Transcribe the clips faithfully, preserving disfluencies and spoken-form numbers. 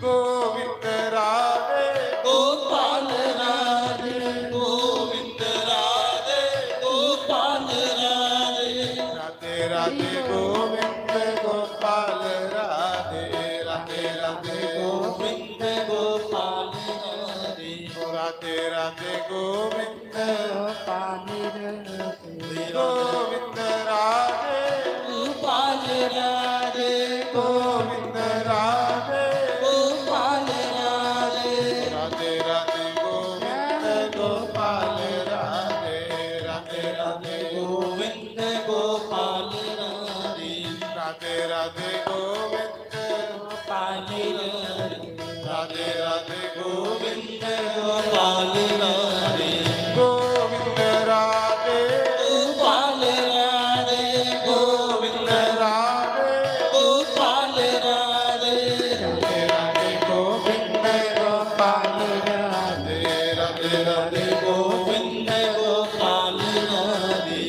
गोविंद राधे, गोपाल राधे, गोविंद राधे, गोपाल राधे। राधे राधे गोविंद गोपाल राधे, राधे राधे गोविंद गोपाल राधे। राधे राधे गोविंद गोपाल राधे। गोविंद राधे, गोपाल राधे। गोविंद राधे, गोपाल राधे। राधे राधे गोविंद गोपाल राधे, राधे राधे गोविंद गोपाल राधे। राधे राधे गोविंद गोपाल राधे। राधे राधे गोविंद गोपाल राधे। गोविंद राधे, गोपाल राधे। गोविंद राधे, गोपाल राधे। राधे राधे गोविंद गोपाल राधे। राधे राधे गोविंद गोपाल राधे।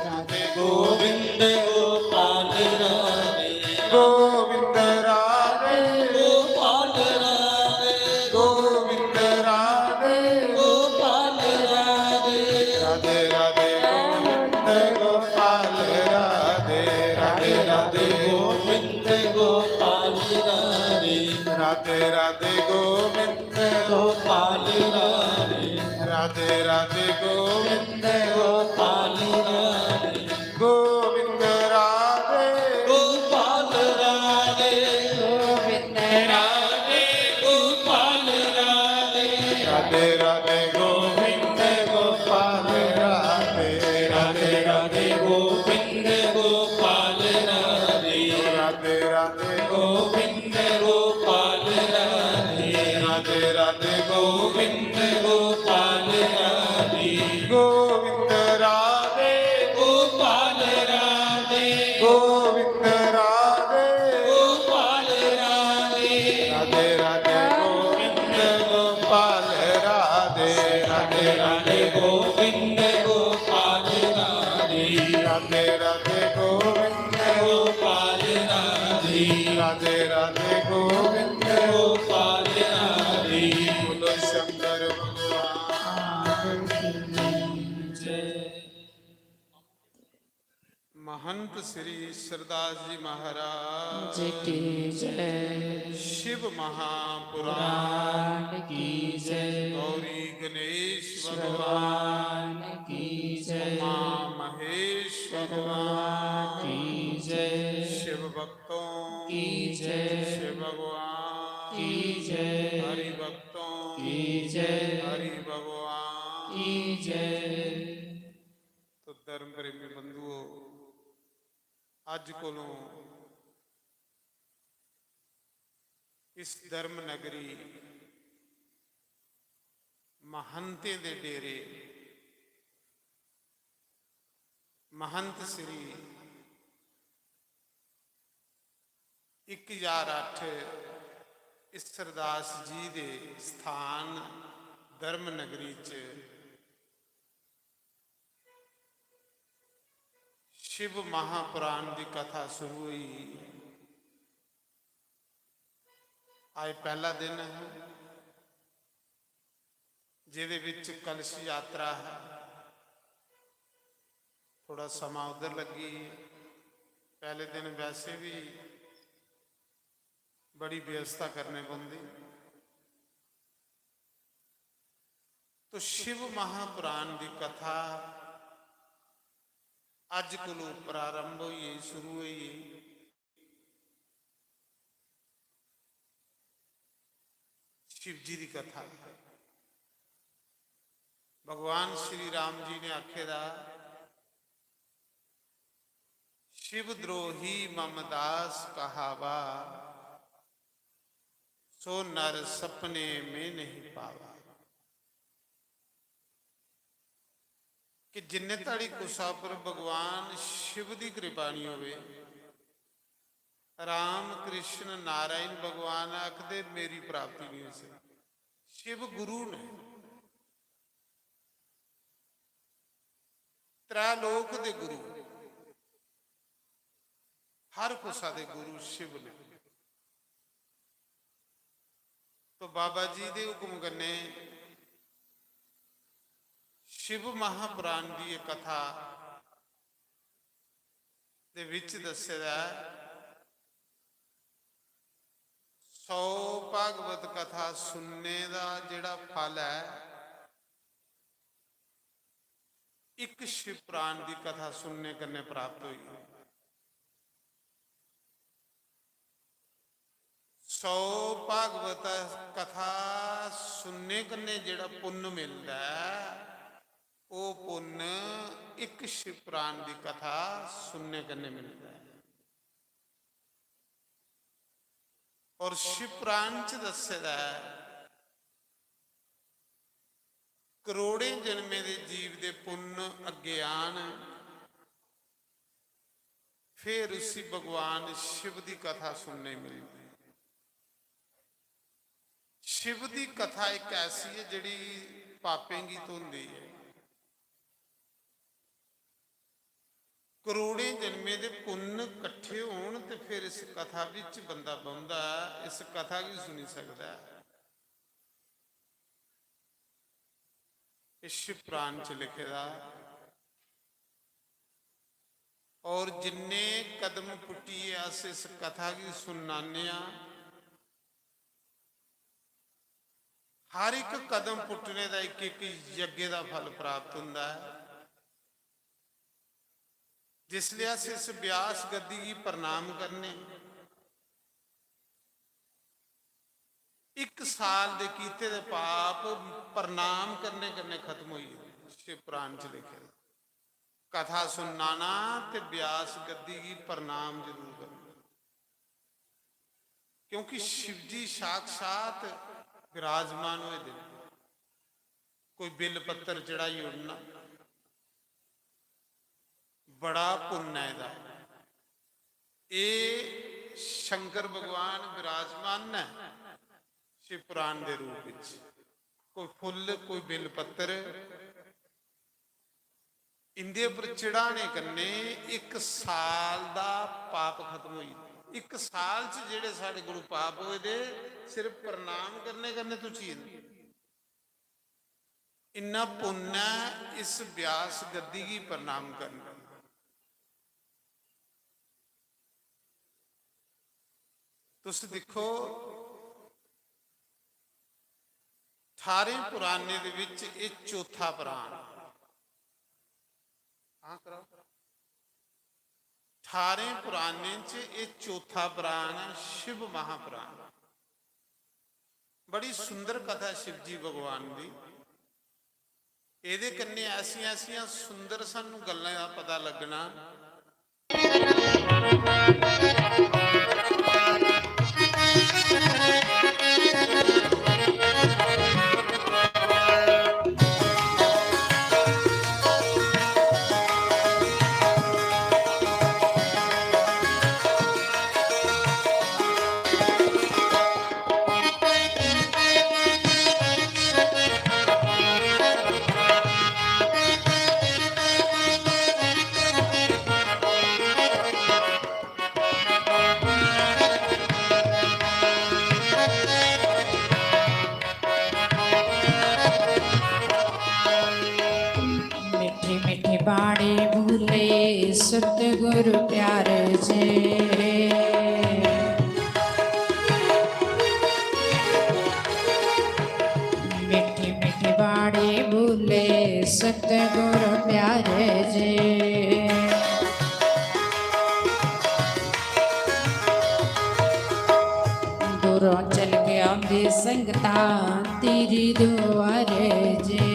राधे गोविंद गोपाल राधे। गोविंद राधे, गोपाल राधे। गोविंद राधे, गोपाल राधे। राधे राधे गोविंद गोपाल राधे। राधे राधे गोविंद गोपाल राधे। राधे राधे गोविंद गोपाल राधे। राधे राधे गोविंद गोपाल राधे। गोविंद राधे, गोपाल राधे। गोविंद राधे, गोपाल राधे। राधे राधे गोविंद गोपाल राधे। राधे राधे गोविंद गोपाल राधे। राधे राधे गोविंद गोपाल राधे। राधे राधे गोविंद गोपाल राधे। गोविंद राधे, गोपाल राधे। गोविंद राधे, गोपाल राधे। राधे राधे गोविंद गोपाल राधे। राधे राधे गोविंद गोपाल राधे। राधे राधे गोविंद गोपाल राधे। राधे राधे गोविंद गोपाल राधे। बोलो शंकर भगवान की जय। महंत श्री ईश्वरदास जी महाराज जी की जय। शिव महापुराण पुराण की जय। गौरी गणेश भगवान भगवान की जय। उमा महेश भगवान भगवान की जय। शिव भक्तों की जय। शिव भगवान की जय। हरि भक्तों की जय। हरि भगवान की जय। तो धर्म प्रेमी बंधुओ, अज कोलों इस धर्म नगरी महंतें दे डेरे महंत श्री इक हजार अठ ईश्वरदास जी दे स्थान धर्म नगरी च शिव महापुराण दी कथा शुरू हुई। अज पहला दिन है, जेदे विच कलश यात्रा है। थोड़ा समा उधर लगी। पहले दिन वैसे भी बड़ी व्यवस्था करने पौंदी। तो शिव महापुराण दी कथा अज कोलू प्रारंभ होई, शुरू होई। शिव जी दी कथा। भगवान श्री राम जी ने आखे दा, शिव द्रोही मम दास कहावा, सो नर सपने में नहीं पावा। कि जिन्ने धड़ी कुसा पर भगवान शिव दी कृपा नहीं होवे, राम कृष्ण नारायण भगवान आखदे मेरी प्राप्ति नहीं होई सकदी। शिव गुरु ने, त्रै लोक दे गुरु, हर कुसा दे गुरु शिव ने। तो बाबा जी दे हुक्म कन्नै शिव महापुराण दी एह् कथा दे बिच दस्से दा ऐ, सौ भागवत कथा सुनने दा जेह्ड़ा फल ऐ, इक शिव पुराण दी कथा सुनने कन्नै प्राप्त होई। सौ भागवत कथा सुनने कन्नै जेह्ड़ा पुन्न मिलदा ऐ, ओह् पुन्न इक शिव पुराण दी कथा सुनने कन्नै मिलदा ऐ। और शिव पुराण च दस्से दा ऐ, करोड़ें जन्में दे जीव दे पुन्न अग्गे आन, फिर उसी भगवान शिव दी कथा सुनने मिलदी। शिव दी कथा इक ऐसी ऐ जेह्ड़ी पापें गी धोंदी ऐ। करोड़ें जन्में दे पुन्न कट्ठे होन ते फिर इस कथा बिच बंदा बौंह्दा ऐ, इस कथा गी सुनी सकदा ऐ। इस शिव पुराण च लिखे दा। और जिन्ने कदम पुट्टियै अस इस कथा गी सुनाने आं, हर इक कदम पुट्टने दा इक इक यज्ञ दा फल प्राप्त होंदा ऐ। जिसलै अस इस व्यास गद्दी गी प्रणाम करने, इक साल दे कीते दे पाप प्रणाम करने कन्नै खत्म होई जंदे। शिव पुराण च लिखे दा। कथा सुनना ना ते व्यास गद्दी गी प्रणाम जरूर करना, क्योंकि शिव जी साक्षात विराजमान होए दे न। कोई बिल पत्तर चढ़ाई ओड़ना, बड़ा पुन्न ऐ एह्दा। एह् शंकर भगवान विराजमान न शिव पुराण दे रूप विच। कोई फुल्ल, कोई बिल पत्तर, इंदे उप्पर चढ़ाने कन्नै इक साल दा पाप खत्म होई जंदा। इक साल च जेह्ड़े साढ़े कोलू पाप होए दे, सिर्फ प्रणाम करने कन्नै तुची जंदे। इन्ना पुन्न ऐ इस व्यास गद्दी गी प्रणाम करना। तुस दिक्खो, ठारें पुराणें दे बिच एह् चौथा पुराण। हां कराओ। ठारें पुराणें च एह् चौथा पुराण ऐ, शिव महापुराण। बड़ी सुंदर कथा शिव जी भगवान दी। एह्दे कन्नै ऐसियां ऐसियां सुंदर सानू गल्लां दा पता लग्गना। मीठी मीठी बाणी बोले सतगुरु प्यारे जी। मीठी मीठी बाणी बोले सतगुरु प्यारे जी। दूरों चल के आंदी संगतां तेरे दुआरे जी।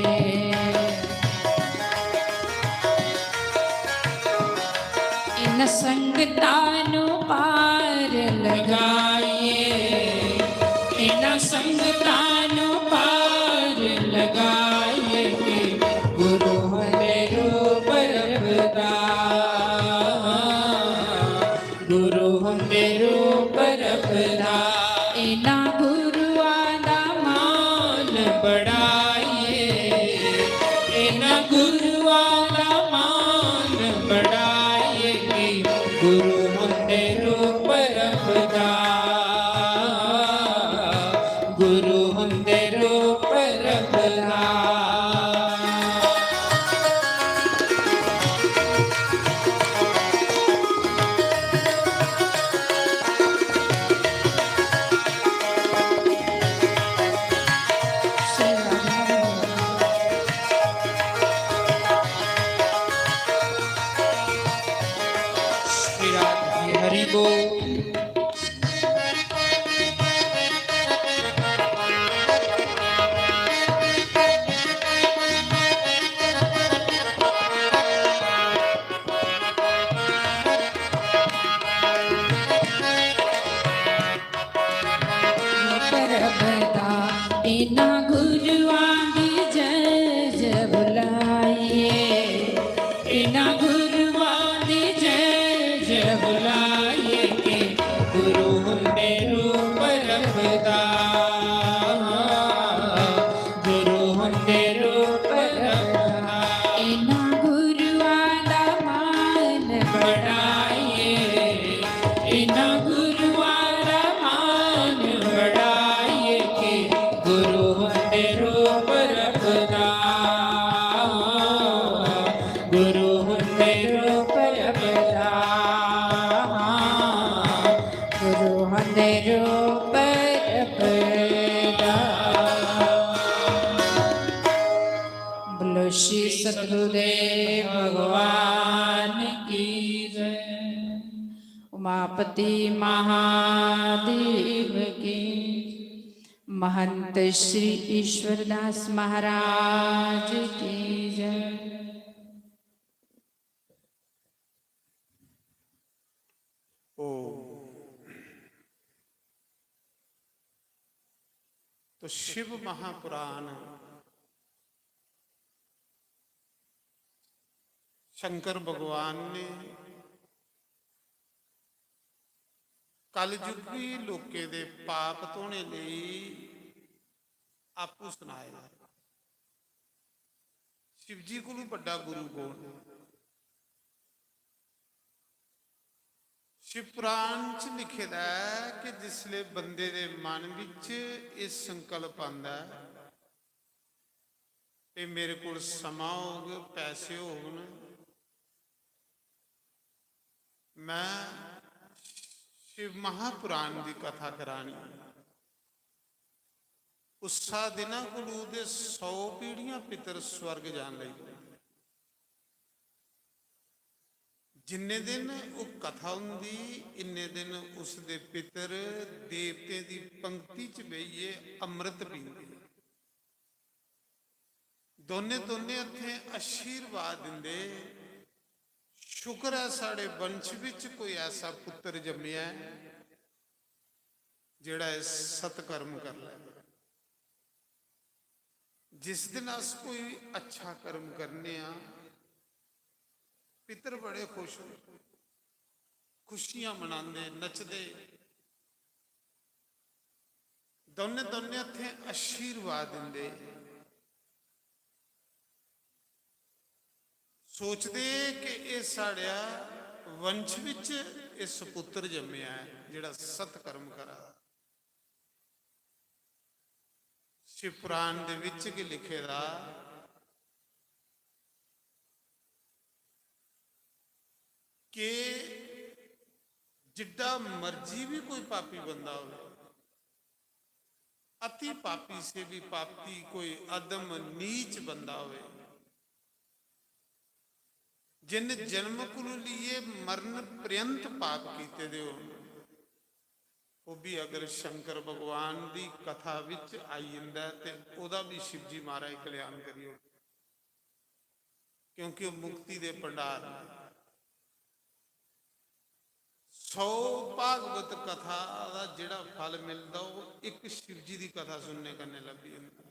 इन संगतां नू पार लगाइए, इन संगतां नू पार लगाइए, गुरु होंदे रूप रब दा, गुरु होंदे रूप रब दा। इन्हां गुरुआं दा मान बढ़ाइए, इन्हां गुरुआं दा मान बढ़ाइए, गुरु होंदे रूप रब दा, गुरु इना गुरुआं दी जय जय बुलाइए, इना गुरुआं दी जय जय बुलाइए के गुरु हुंदे रूप रखदा, गुरु हुंदे रूप रखदा। इना गुरुआं दा मान बढ़ाइए, इना गुरुआं दा मान बढ़ाइए के गुरु हुंदे रूप रखदा, गुरु हुंदे रूप रखदा, गुरु हुंदे रूप रखदा। बोलो श्री सतगुरुदेव भगवान की जय। उमापति महादेव की, महंत श्री ईश्वरदास महाराज की जय। ओ, तो शिव महापुराण शंकर भगवान ने कलयुगी लोकें दे पाप धोने लेई आपूं सनाए दा। शिव जी कोलू बड्डा गुरु कौन? शिव पुराण च लिखे दा ऐ कि जिसले बंदे दे मन बिच एह् संकल्प आंदा ऐ ते मेरे कोल समां होग, पैसे होगन, मैं शिव महापुराण दी कथा करानी। उस्सा दिना कोलू दे सौ पीढ़ियां पितर स्वर्ग जान लगी पे। जिन्ने दिन ओह् कथा होंदी, इन्ने दिन उसदे पितर देवतें दी पंक्ति च बेहियै अमृत पींदे। दोने दोने हत्थें आशीर्वाद दिंदे, "शुक्र ऐ साढ़े वंश बिच कोई ऐसा पुत्र जम्मेआ ऐ जेह्ड़ा एह् सत्कर्म कर लै।" जिस दिन अस कोई अच्छा कर्म करने आं, पितर बड़े खुश होंदे, खुशियां मनांदे, नचदे, दौने दौने हत्थें आशीर्वाद दिंदे, सोचदे कि एह् साढ़े वंश बिच एह् सपुत्र जम्मेआ ऐ जेह्ड़ा सत्कर्म करा दा। शिव पुराण दे विच गै लिखे दा कि जिड्डा मर्जी भी कोई पापी बंदा होवे, अति पापी से भी पापी कोई अधम नीच बंदा होवे, जिन जन्म कोलू लेइयै मरण पर्यंत पाप कीते दे होन, ओह् भी अगर शंकर भगवान दी कथा विच आई जंदा ऐ ते ओह्दा भी शिवजी महाराज कल्याण करी ओड़दे, क्योंकि ओह् मुक्ति दे भंडार न। सौ भागवत कथा दा जेह्ड़ा फल मिलदा, ओह् इक शिवजी दी कथा सुनने कन्नै लब्भी जंदा।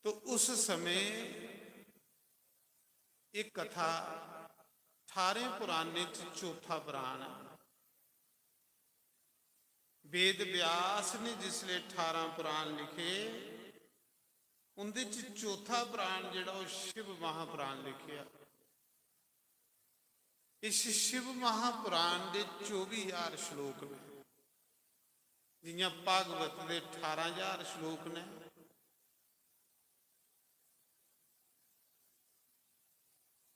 तो उस समय एह् कथा ठारें पुराणें च चौथा पुराण ऐ। वेद व्यास ने जिसले ठारां पुराण लिखे, उंदे च चौथा पुराण जेह्ड़ा ओह् शिव महापुराण लिखेआ। इस शिव महापुराण दे चौबी हजार श्लोक न। जियां भागवत दे ठारां हजार श्लोक न,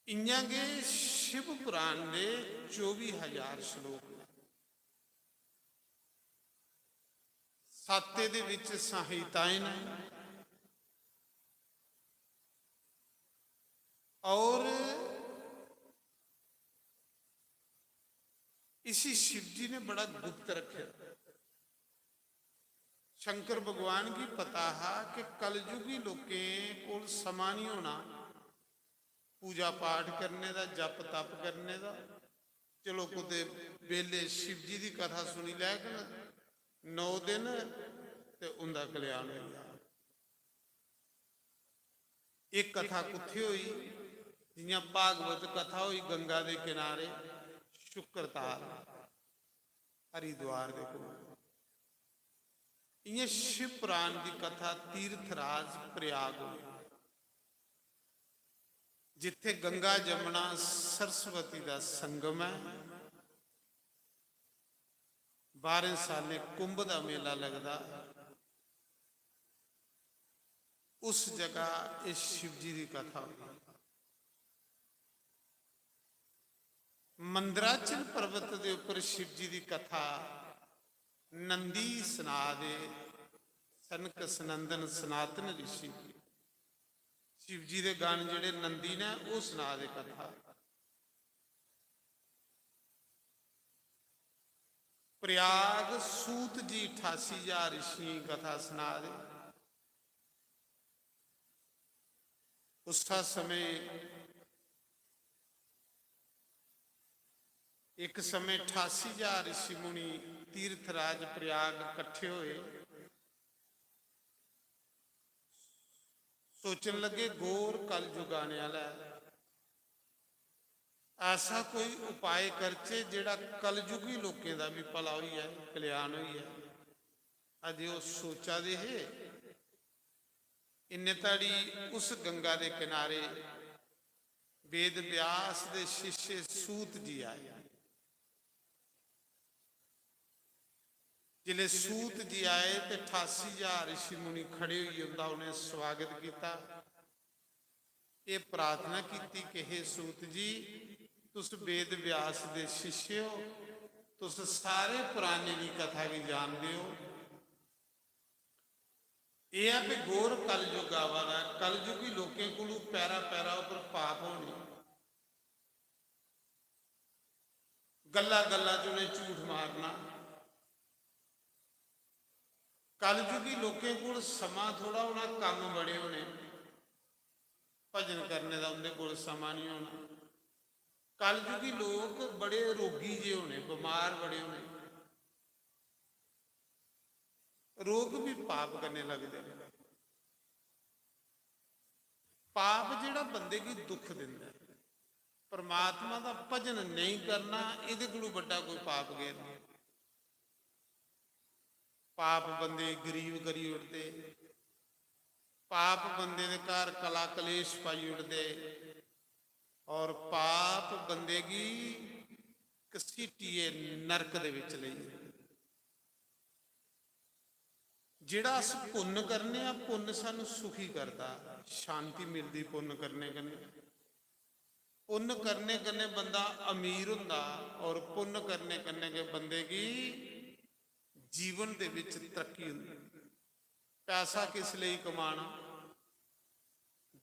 इयां गै शिव पुराण दे चौबी हजार श्लोक न। साते दे विच संहिताएं न और इसी शिव जी ने बड़ा गुप्त रखे। शंकर भगवान गी पता हा कि कलयुगी लोकें कोल समां नहीं होना पूजा पाठ करने दा, जप तप करने दा। चलो, कुते बेले शिव जी दी कथा सुनी लैगन, नौ दिन ते उं'दा कल्याण होई गेआ। एह् कथा कुत्थै होई? जि'यां भागवत कथा होई गंगा दे किनारे शुक्रताल हरिद्वार दे कोल, इ'यां शिव पुराण दी कथा तीर्थराज प्रयाग होई, जित्थै गंगा जमुना सरस्वती दा संगम ऐ। बारें सालें कुंभ दा मेला लगदा, उस जगह एह् शिव जी दी कथा होई। मंदराचल पर्वत दे उप्पर शिव जी दी कथा नंदी सना दे, सनक सनंदन सनातन ऋषि शिव जी दे गण जेह्ड़े नंदी ने, ओह् सना दे कथा। प्रयाग सूत जी अठासी हजार ऋषियें गी कथा सना दे। उस समय, इक समय अठासी हजार ऋषि मुनि तीर्थराज प्रयाग कट्ठे होए। सोचन लगे, घोर कलयुग आने आह्ला ऐ, ऐसा कोई उपाय करचे जेह्ड़ा कलयुगी लोकें दा बी भला होई जाए, कल्याण होई जाए। अजे ओह् सोचा दे हे, इन्ने धड़ी उस गंगा दे किनारे वेद व्यास दे शिष्य सूत जी आए। जिसलै सूत जी आए ते अठासी हजार ऋषि मुनि खड़े होइयै उं'दा उ'नें स्वागत कीता। एह् प्रार्थना कीती कि हे सूत जी, तुस वेद व्यास दे शिष्य ओ, तुस सारे पुराणें दी कथा गी जानदे ओ। एह् ऐ कि घोर कलयुग आवा दा ऐ। कलयुगी लोकें कोलू पैरा पैरा उप्पर पाप होने, गल्ला गल्ला च उ'नें झूठ मारना। कलयुगी लोकें कोल समां थोड़ा होना, कम्म बड़े होने, भजन करने दा उं'दे कोल समां निं होना। कलयुगी लोक बड़े रोगी जे होने, बमार बड़े होने। रोग भी पाप कन्नै लगदे न। पाप जेह्ड़ा बंदे गी दुख दिंदा ऐ, परमात्मा दा भजन नेईं करना, एह्दे कोलू बड्डा कोई पाप गै नेईं। पाप बंदे गी गरीब करी ओड़दे, पाप बंदे दे घर कला कलेश पाई ओड़दे, और पाप बंदे गी घसीटियै नरक दे बिच लेई जंदे। जेह्ड़ा अस पुन्न करने आं, पुन्न सानू सुखी करदा, शांति मिलदी पुन्न करने कन्नै। पुन्न करने कन्नै बंदा अमीर होंदा, और पुन्न करने कन्नै गै बंदे गी जीवन दे विच तरक्की होंदी। पैसा किस लेई कमाना?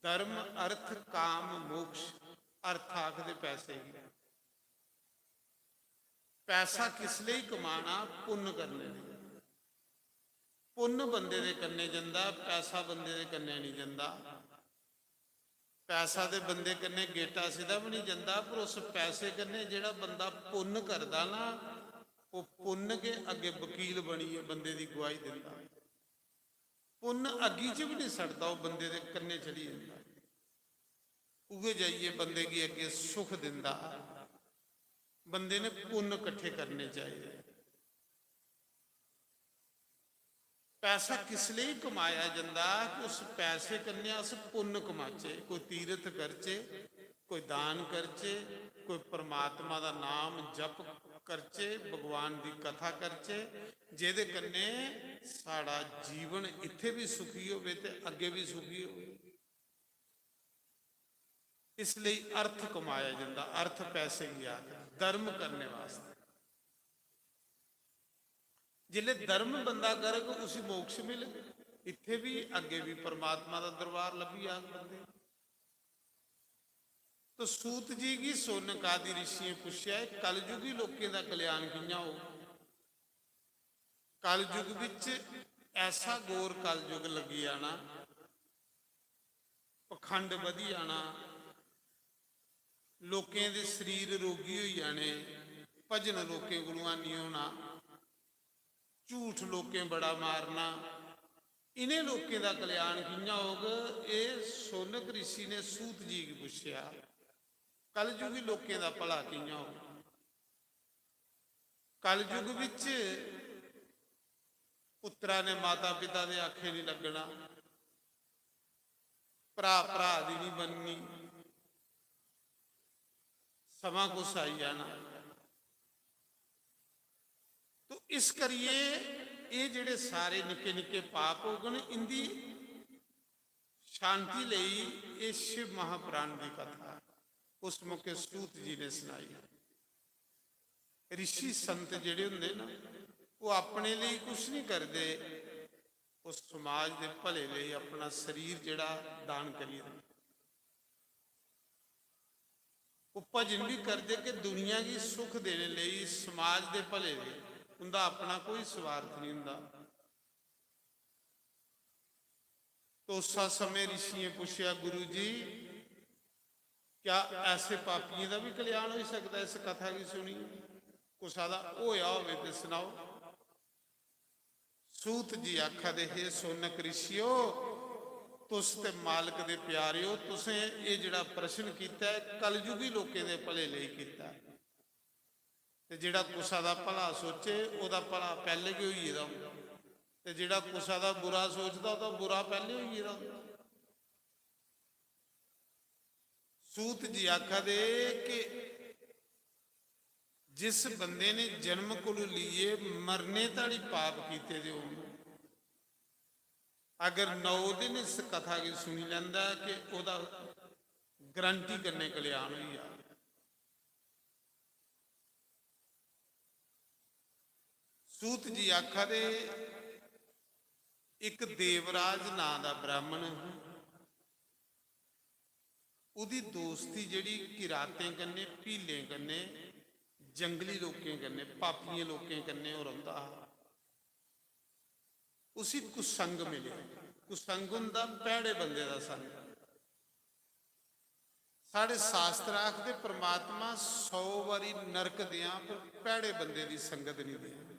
धर्म, अर्थ, काम, मोक्ष। अर्थ आखदे पैसे गी। पैसा किस लेई कमाना? पुन्न करने लेई। पुन्न बंदे दे कन्नै जंदा, पैसा बंदे दे कन्नै निं जंदा। पैसा ते बंदे कन्नै गेटा सिद्धा बी निं जंदा, पर उस पैसे कन्नै जेह्ड़ा बंदा पुन्न करदा ना, ओह् पुन्न गै अग्गें वकील बनियै बंदे दी गुआही दिंदा। पुन्न अग्गी च बी निं सड़दा, ओह् बंदे दे कन्नै चढ़ी जंदा। उ'ऐ जाइयै बंदे गी अग्गें सुख दिंदा। बंदे ने पुन्न कट्ठे करने चाहिदे। पैसा किस लेई कमाया जंदा कि उस पैसे कन्नै अस पुन्न कमाचे, कोई तीरथ करचे, कोई दान करचे, कोई परमात्मा दा नाम जप करचे, भगवान दी कथा करचे, जेह्दे कन्नै साढ़ा जीवन इत्थै बी सुखी होवे ते अग्गें बी सुखी होवे। इसलेई अर्थ कमाया जंदा, अर्थ पैसे गी आखदे, धर्म करने वास्तै। जिसले धर्म बंदा करग, उसी मोक्ष मिलग। इत्थे भी, अग्गे भी परमात्मा दा दरबार लब्भी जाग बंदे गी। तो सूत जी गी सोनक आदि ऋषियें पुच्छेआ, "एह् कलयुगी लोकें दा कल्याण कि'यां होग?" कलयुग बिच ऐसा घोर कलयुग लग्गी जाना, पखंड बधी जाना, लोकें दे शरीर रोगी होई जाने, भजन लोकें कोलू हैनी होना, झूठ लोकें बड़ा मारना, इ'नें लोकें दा कल्याण कि'यां होग? एह् सौनक रिशी ने सूत जी गी पुच्छेआ। कलयुगी लोकें दा भला कि'यां होग? कलयुग बिच पुत्तरा ने माता पिता दे आखे नहीं लगना, भ्रा भ्रा दी नहीं बननी, समां कुस आई जाना। तो इस करिए एह् जेह्ड़े सारे निक्के निक्के पाप होङन, इंदी शांति लेई एह् शिव महापुराण दी कथा उस मौके सूत जी ने सनाई। ऋषि संत जेह्ड़े होंदे ना, ओह् अपने लेई कुछ नहीं करदे, ओह् समाज दे भले लेई अपना शरीर जेह्ड़ा दान करियै दिंदे। ओह् भजन भी करदे कि दुनिया गी सुख देने लेई, समाज दे भले लेई, उंदा अपना कोई स्वार्थ नहीं होंदा। तो उस समय ऋषियें पुच्छेआ, "गुरु जी, क्या ऐसे पापियें दा भी कल्याण होई सकदा इस कथा गी सुनियै? कुसा दा होया होवे ते सनाओ।" सूत जी आखा दे, "हे सौनक ऋषियो, तुस ते मालक दे प्यारे हो, तुसें एह् जेह्ड़ा प्रश्न कीता ऐ, कलयुगी लोकें दे भले लेई कीता ऐ। ते जेह्ड़ा कुसा दा भला सोचे, ओह्दा भला पैह्ले गै होई गेदा होंदा, ते जेह्ड़ा कुसा दा बुरा सोचदा, ओह्दा बुरा पैह्ले होई गेदा होंदा।" सूत जी आखा दे कि जिस बंदे ने जन्म कोलू लेइयै मरने धोड़ी पाप कीते दे होन, अगर नौ दिन इस कथा गी सुनी लैंदा ऐ कि ओह्दा गारंटी कन्नै कल्याण होई जा। सूत जी आखा दे, इक देवराज नां दा ब्राह्मण हा, ओह्दी दोस्ती जेह्ड़ी किरातें कन्नै, भीलें कन्नै, जंगली लोकें कन्नै, पापियें लोकें कन्नै ओह् रौंह्दा हा। उसी कुसंग मिलेआ। कुसंग होंदा भैड़े बंदे दा संग। साढ़े शास्त्र आखदे, "परमात्मा सौ बारी नरक देआं, पर भैड़े बंदे दी संगत नहीं देआं।"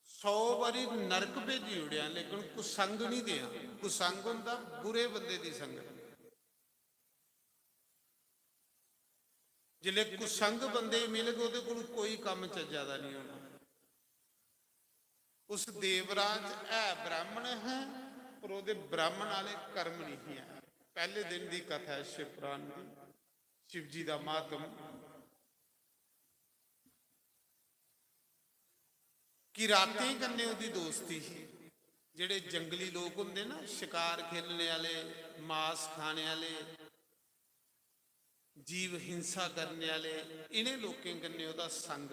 सौ बारी नरक भेजी ओड़ेआ, लेकिन कुसंग नहीं देआं। कुसंग होंदा बुरे बंदे दी संगत। जिसलै कुसंग बंदे गी मिलग, ओह्दे कोल कोई कम्म चज्जा दा नहीं होना। उस देवराज है ब्राह्मण है, पर ओह्दे ब्राह्मण आह्ले कर्म नहीं है। पैह्ले दिन दी कथा ऐ शिव पुराण दी, शिव जी दा महात्म। किरातें कन्नै ओह्दी दोस्ती ही। जेह्ड़े जंगली लोक होंदे ना, शकार खेलने आह्ले, मास खाने आह्ले, जीव हिंसा करने आह्ले, इ'नें लोकें कन्नै ओह्दा संग।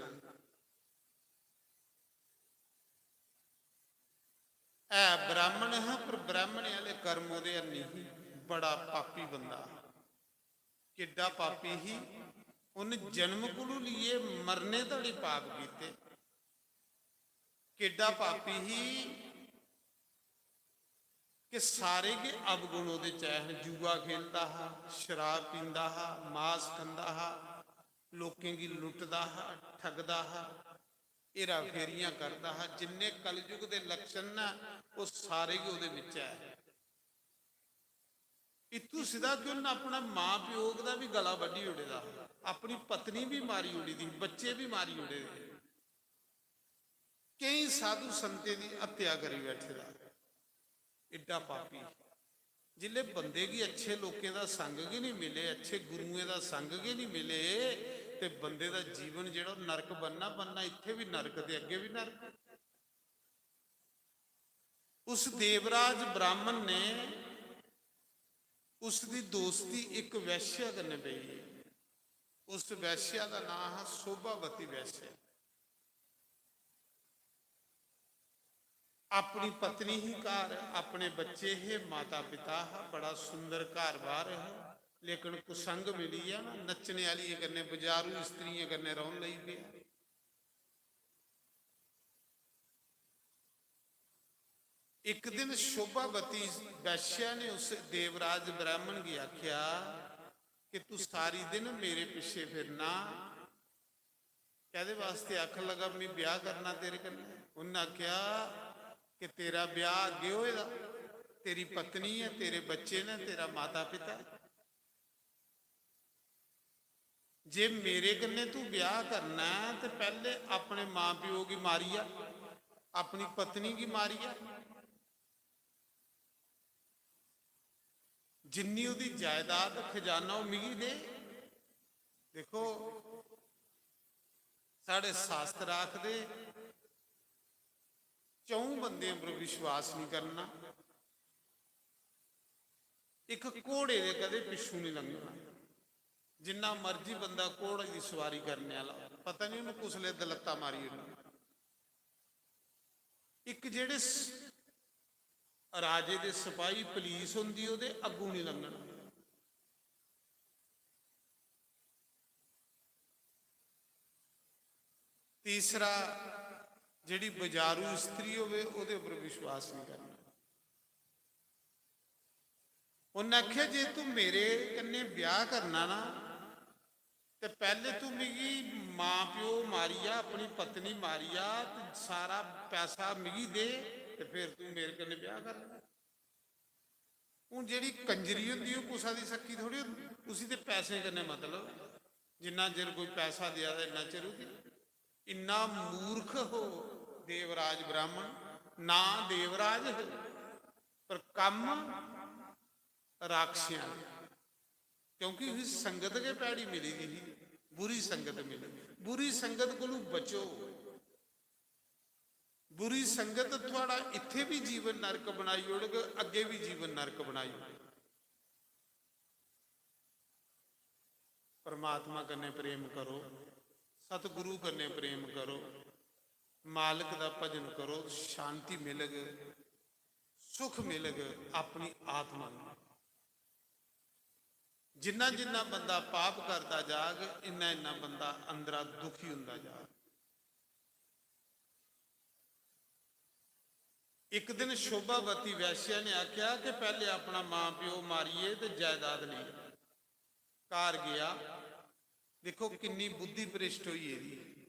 है ब्राह्मण हा, पर ब्राह्मण आह्ले कर्म ओह्दे हैनी ही। बड़ा पापी बंदा हा। केड्डा पापी ही, उन्न जन्म कोलू लेइयै मरने धोड़ी पाप कीते। केड्डा पापी ही कि सारे गै अवगुण ओह्दे च हैन। जुआ खेलदा हा, शराब पींदा हा, मास खंदा हा, लोकें गी लुटदा हा, ठगदा हा, हेरा फेरियां करदा हा। जिन्ने कलयुग दे लक्षण न, ओह् सारे गै ओह्दे बिच ऐ। इत्थूं सिद्धा कि उन्न अपना मां प्यो दा बी गला बड्ढी ओड़े दा हा, अपनी पत्नी बी मारी ओड़ी दी, बच्चे बी मारी ओड़े दे, केईं साधु संतें दी हत्या करी बैठे दा। एड्डा पापी। जिसलै बंदे गी अच्छे लोकें दा संग गै नहीं मिले, अच्छे गुरुएं दा संग गै नहीं मिले, ते बंदे दा जीवन जेह्ड़ा नरक बनना बनना, इत्थै बी नरक ते अग्गें बी नरक। उस देवराज ब्राह्मण ने, उसदी दोस्ती इक वैश्या कन्नै पेई। उस वैश्या दा नांऽ हा शोभावती वैश्या। अपनी पत्नी ही घर, अपने बच्चे हे, माता पिता हा, बड़ा सुंदर घर बार हा, लेकिन कुसंग मिली गेआ ना, नच्चने आह्लियें कन्नै, बजारू स्त्रियें कन्नै रौह्न लगी पेआ। इक दिन शोभावती वैश्या ने उस देवराज ब्राह्मण गी आखेआ कि तू सारी दिन मेरे पिच्छे फिरना, कैह्दे वास्ते आखन लगा, "मैं ब्याह करना तेरे कन्नै?" उन्नै आखेआ कि तेरा ब्याह अग्गे होए दा, तेरी पत्नी ऐ, तेरे बच्चे न, तेरा माता पिता ऐ। जे मेरे कन्नै तू ब्याह करना ऐ ते पैह्ले अपने मां प्यो गी मारी आ, अपनी पत्नी गी मारी आ, जिन्नी ओह्दी जायदाद, खजाना, ओह् मिगी दे। देखो, साढ़े शास्त्र आखदे, च'ऊं बंदें पर विश्वास नहीं करना, इक घोड़े दे कदे पिच्छू नहीं लंघना। जिन्ना मर्जी बंदा घोड़े दी सवारी करने आह्ला, पता नहीं उन्हें कुसले दलत्ता मारी ओड़ना। इक जेह्ड़े स-, राजे दे सपाही, पुलिस होंदी, ओह्दे अग्गों नहीं लंघना। तीसरा, जेह्ड़ी बजारू स्त्री होवे, ओह्दे उप्पर विश्वास नहीं करना। उन्नै आखेआ, "जे तू मेरे कन्नै ब्याह करना ना, ते पैह्ले तू मिगी मां प्यो मारिया, अपनी पत्नी मारिया, ते सारा पैसा मिगी दे, ते फिर तू मेरे कन्नै ब्याह कर।" हून जेह्ड़ी कंजरी होंदी, ओह् कुसै दी सक्की थोड़ी होंदी, उसी ते पैसें कन्नै मतलब, जिन्ना चिर कोई पैसा देआ दा, इन्ना चिर ओह्दी। इन्ना मूर्ख हो देवराज ब्राह्मण, ना देवराज हो, पर कम्म राक्षियां दे। क्योंकि उसी संगत गै भैड़ी मिली दी ही, बुरी संगत मिली। बुरी संगत कोलू बचो। बुरी संगत थुआढ़ा इत्थै बी जीवन नरक बनाई ओड़ग, अग्गें बी जीवन नरक बनाई ओड़ग। परमात्मा कन्नै प्रेम करो, सतगुरु कन्नै प्रेम करो, मालक दा भजन करो, शांति मिलग, सुख मिलग अपनी आत्मा गी। जिन्ना जिन्ना बंदा पाप करदा जाग, इन्ना इन्ना बंदा अंदरा दुखी होंदा जाग। इक दिन शोभावती वैश्या ने आख्या कि पैह्ले अपना मां प्यो मारियै ते जायदाद लेई आ। घर गेआ, दिक्खो किन्नी बुद्धि भ्रष्ट होई गेदी।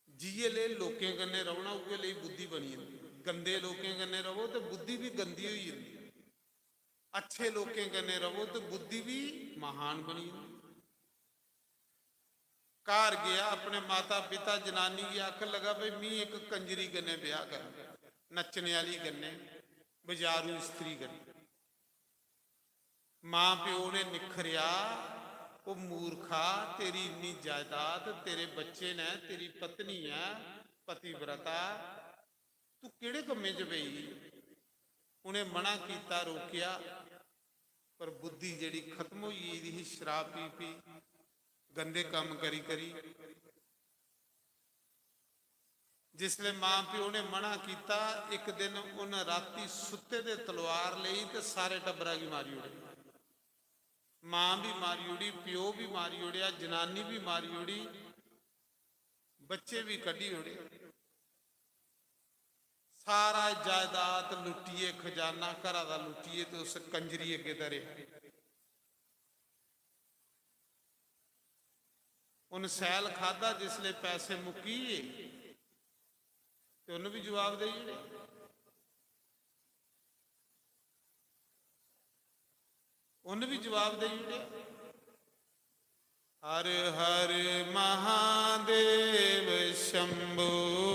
जि'यै ले लोकें कन्नै रौह्ना, उ'यै लेई बुद्धि बनी जंदी। गंदे लोकें कन्नै रवो ते बुद्धि बी गंदी होई जंदी। अच्छे लोकें कन्नै रवो ते बुद्धि बी महान बनी जंदी। घर गेआ, अपने माता पिता, जनानी गी आखन लगा, "भाई, मी इक कंजरी कन्नै ब्याह कर, नच्चने आह्ली कन्नै, बजारू स्त्री कन्नै।" मां प्यो ने निखरेआ, "ओ मूर्खा, तेरी इन्नी जायदाद, तेरे बच्चे न, तेरी पत्नी ऐ, पतिव्रता, तू केह्ड़े कम्में च पेई?" उ'नें मना कीता, रोकेआ, पर बुद्धि जेह्ड़ी खत्म होई गेदी ही, शराब पी पी, गंदे कम्म करी करी। जिसलै मां प्यो ने मना कीता, इक दिन उन राती सुत्ते दे तलवार लेई ते सारे टब्बरा गी मारी ओड़ेआ। मां भी मारी ओड़ी, प्यो भी मारी ओड़ेआ, जनानी भी मारी ओड़ी, बच्चे भी कड्ढी ओड़े। सारा जायदाद लुट्टियै, खजाना घरा दा लुट्टियै ते उस कंजरी अग्गें धरेआ। उन सैल खादा, जिसले पैसे मुक्की गे ते उन भी जवाब देई ओड़े। उन भी जवाब देई ओड़े, "हर हर महादेव शंभो,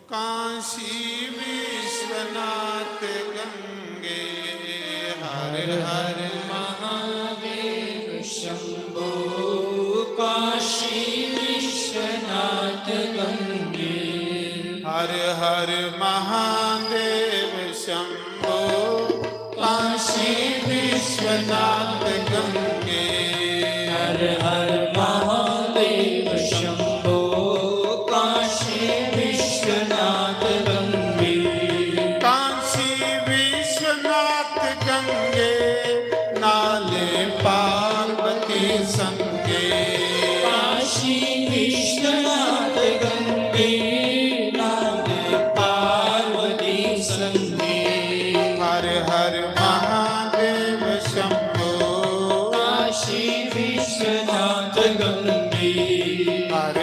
काशी विश्वनाथ गंगे।" हर हर महादेव शंभो, काशी विश्वनाथ गंगे। हर हर महादेव शंभो, काशी विश्वनाथ गंगे। हर हर महादेव शंभो, काशी विश्वनाथ गंगे। काशी विश्वनाथ गंगे, नाले पार्वती संगे। काशी विश्वनाथ गंगे, नाले पार्वती संगे। हर हर महादेव शंभो, काशी विश्वनाथ गंगे। हर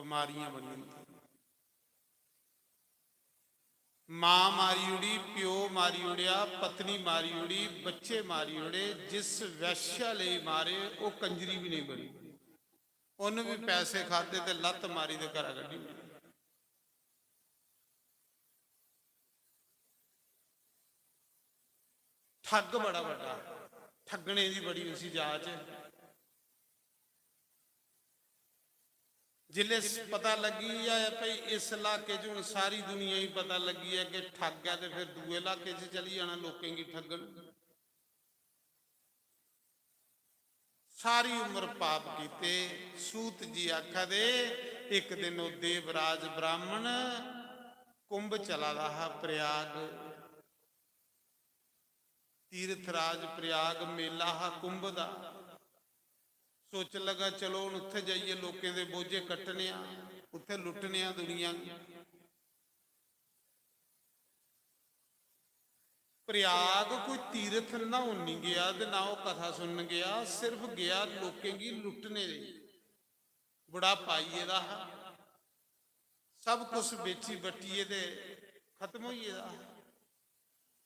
बमारियां बनी जंदियां। मां मारी ओड़ी, प्यो मारी ओड़ेआ, पत्नी मारी ओड़ी, बच्चे मारी ओड़े। जिस वैश्या लेई मारे, ओह् कंजरी भी नहीं बनी। उन्न भी पैसे खादे ते लत्त मारी ते घरा कड्ढी ओड़ी। ठग बड़ा बड्डा, ठगने दी बड़ी उसी जाच। जिसलै स-, पता लग्गी जाए भई इस इलाके च हून सारी दुनिया गी पता लग्गी ऐ कि ठग ऐ, ते फिर दूए इलाके च चली जाना लोकें गी ठगन। सारी उम्र पाप कीते। सूत जी आखा दे, इक दिन ओह् देवराज ब्राह्मण कुंभ चला दा हा प्रयाग, तीर्थराज प्रयाग मेला हा कुंभ दा। सोचन लगा, चलो हून उत्थै जाइयै लोकें दे बोझे कट्टने आं, उत्थै लुट्टने आं दुनिया गी। प्रयाग कोई तीर्थ न्हाउन निं गेआ ते ना ओह् कथा सुनन गेआ, सिर्फ गेआ लोकें गी लुट्टने लेई। बुढ़ापा आई गेदा हा, सब कुछ बेची बट्टियै ते खत्म होई गेदा हा।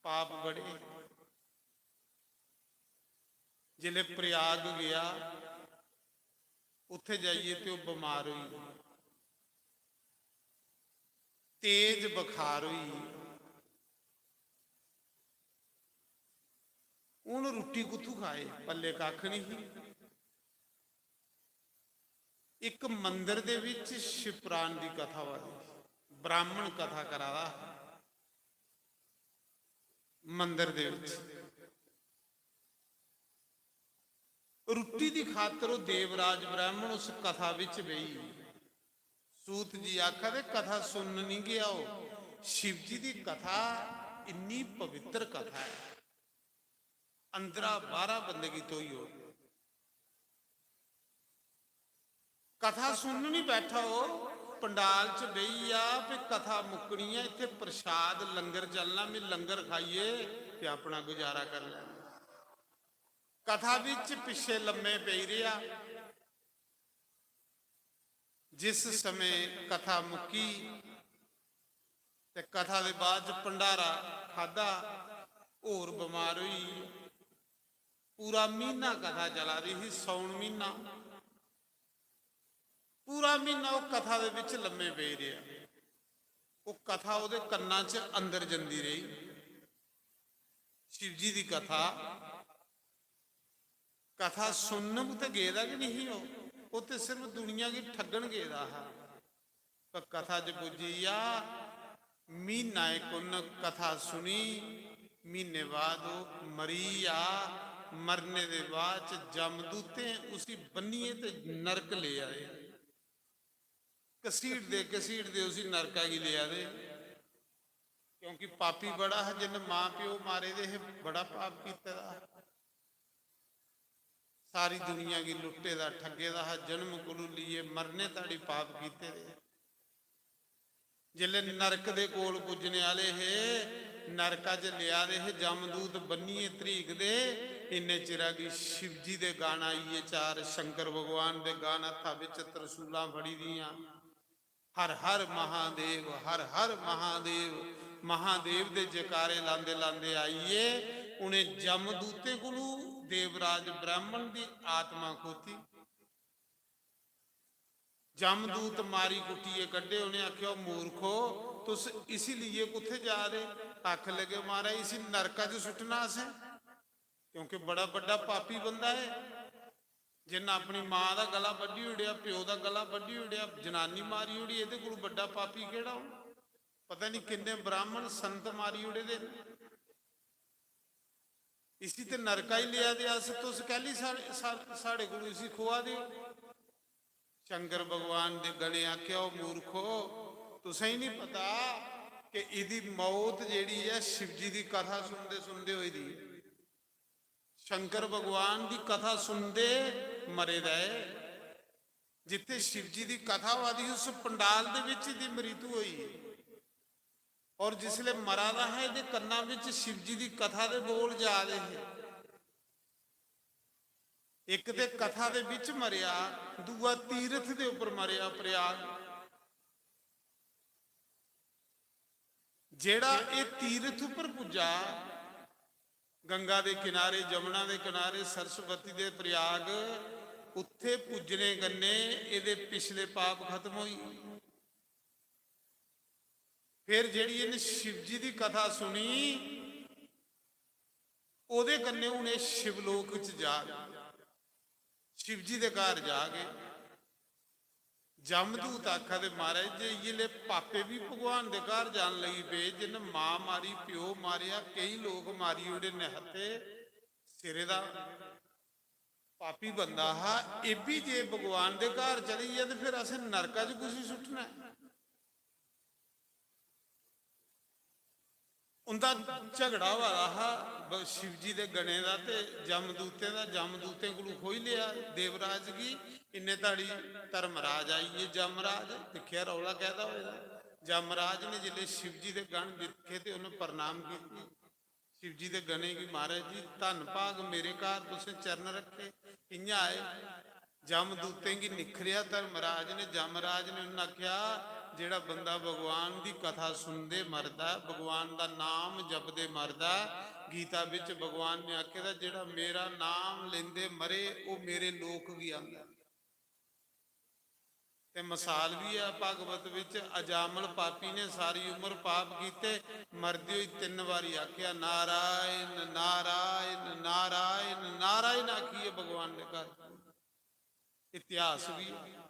पाप बड़े। जिसलै प्रयाग गेआ, उत्थै जाइयै ते ओह् बमार होई गेआ, तेज बखार होई गेआ। हून रुट्टी कुत्थू खाए, पल्ले कक्ख नहीं ही। इक मंदर दे विच शिवपुराण दी कथा होआ दी, ब्राह्मण कथा करा दा हा मंदर दे विच। रुट्टी दी खातर ओह् देवराज ब्राह्मण उस कथा विच बेही। सूत जी आखा दे, कथा सुनन निं गेआ ओह्, शिव जी दी कथा इन्नी पवित्र कथा ऐ, अंदरा बाहरा बंदे गी धोई ओड़दी। कथा सुनन निं बैठा ओह्, पंडाल च बेही जा, भी कथा मुक्कनी ऐ, इत्थै प्रसाद लंगर चलना, में लंगर खाइयै ते अपना गुजारा करी लैना। कथा बिच पिच्छे लम्मे पेई रेहा। जिस समें कथा मुक्की ते कथा दे बाद च भंडारा खादा, होर बमार होई गे। पूरा म्हीना कथा चला दी ही, सौन म्हीना, पूरा म्हीना ओह् कथा दे बिच लम्मे पेई रेहा। ओह् कथा ओह्दे कन्नां च अंदर जंदी रेही। शिव जी दी कथा, कथा सुनन ते गेदा गै नहीं ओह्, ओह् ते सिर्फ दुनिया गी ठग्गन गेदा हा। पर कथा च पुज्जी गेआ, म्हीना इक उन्न कथा सुनी, म्हीने बाद ओह् मरी गेआ। मरने दे बाद च जमदूतें उसी बन्नियै ते नरक लेई आए। घसीटदे घसीटदे उसी नरका गी लेआ दे, क्योंकि पापी बड़ा हा, जिन्न मां प्यो मारे दे हे, बड़ा पाप कीते दा हा। सारी दुनिया गी लुट्टे दा, ठग्गे दा हा, जन्म कोलू लेइयै मरने धोड़ी पाप कीते दे। जिसलै नरक दे कोल पुज्जने आह्ले हे, नरका च लेआ दे हे, जमदूत बन्नियै धरीक दे, इन्ने चिरा गी शिवजी दे गण आई गे चार, शंकर भगवान दे गण हत्था बिच तरसूलां फड़ी दियां, "हर हर महादेव, हर हर महादेव।" महादेव दे जयकारे लांदे लांदे आई गे। उ'नें जमदूतें कोलू देवराज ब्राह्मण दी आत्मा खोती। जमदूत मारी कुट्टियै कड्ढे। उ'नें आखेआ, "ओ मूर्खो, तुस इसी लेइयै कुत्थै जा दे?" आखन लगे, "महाराज, इसी नरका च सुट्टना असें, क्योंकि बड़ा बड्डा पापी बंदा ऐ, जिन्नै अपनी मां दा गला बड्ढी ओड़ेआ, प्यो दा गला बड्ढी ओड़ेआ, जनानी मारी ओड़ी, एह्दे कोलू बड्डा पापी केह्ड़ा होना? पता नहीं किन्ने ब्राह्मण संत मारी ओड़े दे न। इसी ते नरका ही लेआ दे अस, तुस कैह्ली साढ़े, सा-, साढ़े कोलू इसी खोआ दे ओ?" शंकर भगवान दे गणे आखेआ, "ओ मूर्खो, तुसें ही नहीं पता कि एह्दी मौत जेह्ड़ी ऐ, शिवजी दी कथा सुनदे सुनदे होई दी ऐ। शंकर भगवान दी कथा सुनदे मरे दा ऐ। जित्थै शिवजी दी कथा होआ दी, उस पंडाल दे बिच एह्दी मृत्यु होई ऐ।" और जिसलै मरा दा हा, एह्दे कन्नां बिच शिवजी दी कथा दे बोल जा दे हे। इक ते कथा दे बिच मरेआ, दूआ तीर्थ दे उप्पर मरेआ, प्रयाग। जेड़ा एह तीर्थ उप्पर पुज्जा, गंगा दे किनारे, जमुना दे किनारे, सरस्वती दे प्रयाग, उत्थे पुज्जने कन्नै एहदे पिछले पाप खत्म होई। फिर जेड़ी इन्हें शिव जी दी कथा सुनी, ओहदे कन्नै हून एह शिवलोक च जाग, शिव जी दे घर जाग। जमदूत आखा दे, "महाराज, जे इये ले पापे भी भगवान दे घर जान लगी पे, जिन्न मां मारी, प्यो मारेआ, केई लोक मारी ओड़े, निहत्थे सिरे दा पापी बंदा हा, एह भी जे भगवान दे घर चली गेआ ते फिर असें नरका च कुसी सुट्टना ऐ?" उंदा झगड़ा होआ दा हा ब-, शिव जी दे गणें दा ते जमदूतें दा। जमदूतें कोलू खोई लेआ देवराज गी। इन्ने धड़ी धर्मराज आई गे, जमराज दिक्खेआ रौला कैदा होए दा। जमराज ने जिसले शिव जी दे गण दिक्खे ते उन्हें प्रणाम कीती शिव जी दे गणें गी, "महाराज जी, धन भाग मेरे घर तुसें चरण रखे, कि'यां आए?" जमदूतें गी निखरेआ धर्मराज ने। जमराज ने उन्हें आखेआ, "जेड़ा बंदा भगवान दी कथा सुनदे मरदा ऐ, भगवान दा नाम जपदे मरदा ऐ, गीता बिच भगवान ने आखे दा, जेड़ा मेरा नाम लेंदे मरे, ओह मेरे लोक गी आंदा ऐ।" ते मसाल भी है भागवत विच, अजामल पापी ने सारी उम्र पाप कीते, मरदे होई तिन्न बारी आखेआ, "नारायण, नारायण, नारायण, नारायण" आखिए भगवान ने घर। इतिहास भी है।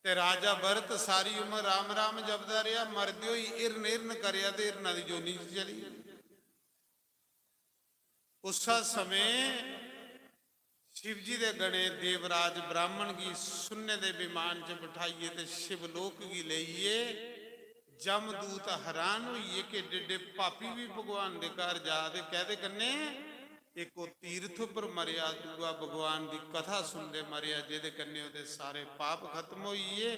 ते राजा भरत सारी उम्र राम राम जपदा रहा, मरदे होई हिरन हिरन करेआ ते हिरना दी जोनी च चली गेआ। उस्सै समें शिव जी दे गणे देवराज ब्राह्मण गी सुन्ने दे विमान च बठाइयै ते शिवलोक गी लेइयै जमदूत हैरान होइयै कि एड्डे एड्डे पापी भी भगवान दे घर जा दे, कैह्दे कन्नै? इक ओह् तीर्थ उप्पर मरेआ, दूआ भगवान दी कथा सुनदे मरेआ, जेह्दे कन्नै ओह्दे सारे पाप खत्म होई गे।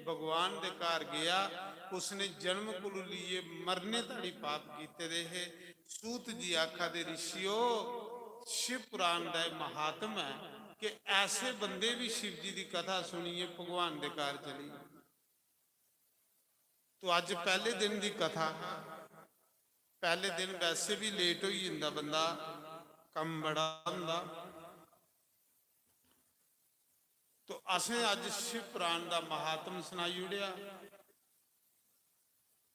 भगवान दे घर गेआ, उसने जन्म कोलू लेइयै मरने धोड़ी पाप कीते दे हे। सूत जी आखा दे, "ऋषियो, शिव पुराण दा एह् महात्म ऐ कि ऐसे बंदे भी शिव जी दी कथा सुनियै भगवान दे घर चली गे।" तो अज्ज पैह्ले दिन दी कथा, पैह्ले दिन वैसे भी लेट होई जंदा बंदा, कम्म बड़ा होंदा। तो असें अज्ज शिव पुराण दा महात्म सनाई ओड़ेआ।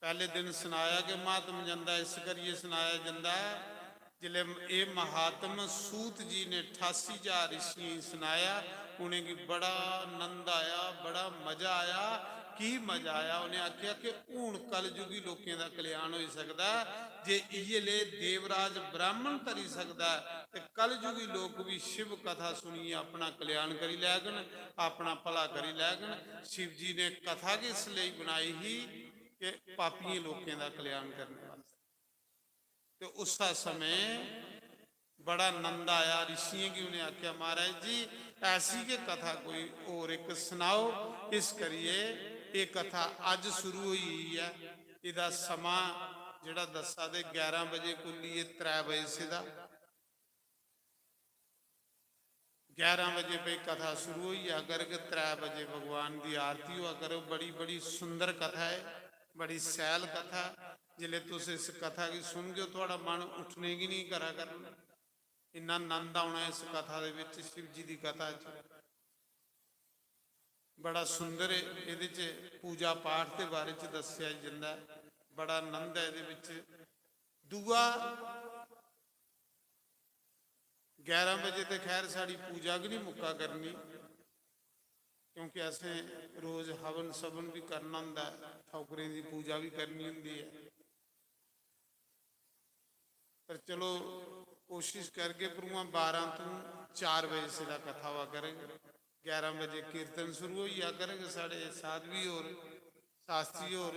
पैह्ले दिन सनाया कि महात्म जंदा, इस करियै सनाया जंदा ऐ, जिसलै एह् महात्म सूत जी ने ठासी ज्हार ऋषियें गी सनाया, उ'नेंगी बड़ा नंद आया, बड़ा मजा आया। की मजा आया? उ'नें आखेआ कि हून कलयुगी लोकें दा कल्याण होई सकदा ऐ, जे इ'यै ले देवराज ब्राह्मण तरी सकदा ऐ, ते कलयुगी लोक बी शिव कथा सुनियै अपना कल्याण करी लैगन, अपना भला करी लैगन। शिव जी ने कथा गै इस लेई बनाई ही कि पापियें लोकें दा कल्याण करने वास्तै। ते उस्सै समें बड़ा नंद आया ऋषियें गी। उ'नें आखेआ, "महाराज जी, ऐसी गै कथा कोई होर इक सनाओ।" इस करियै एह् कथा अज्ज शुरू होई गेई ऐ। एह्दा समां जेह्ड़ा दस्सा दे, ग्यारह बजे कोली एह् त्रै बजे से दा। ग्यारह बजे पे कथा शुरू होई जा करग, त्रै बजे भगवान दी आरती हुआ करग। बड़ी, बड़ी सुंदर कथा है, बड़ी सैल कथा। जिसलै तुस इस कथा गी सुनगे, थुआढ़ा मन उठने गी नहीं करा करना। इन्ना नंद औना इस कथा दे विच, शिव जी दी कथा च। बड़ा सुंदर एह्दे च पूजा पाठ दे बारे च दस्सेआ जंदा ऐ, बड़ा आनंद ऐ एह्दे विच। दूआ, ग्यारह बजे ते खैर साढ़ी पूजा गै निं मुक्का करनी, क्योंकि असें रोज हवन सवन बी करना होंदा ऐ, ठौकरें दी पूजा बी करनी होंदी ऐ। पर चलो, कोशिश करगे, पर उ'आं बारां तों चार बजे सिरा कथा होआ करग। ग्यारह बजे कीर्तन शुरू होई जा करग। साढ़े साधवी होर, शास्त्री होर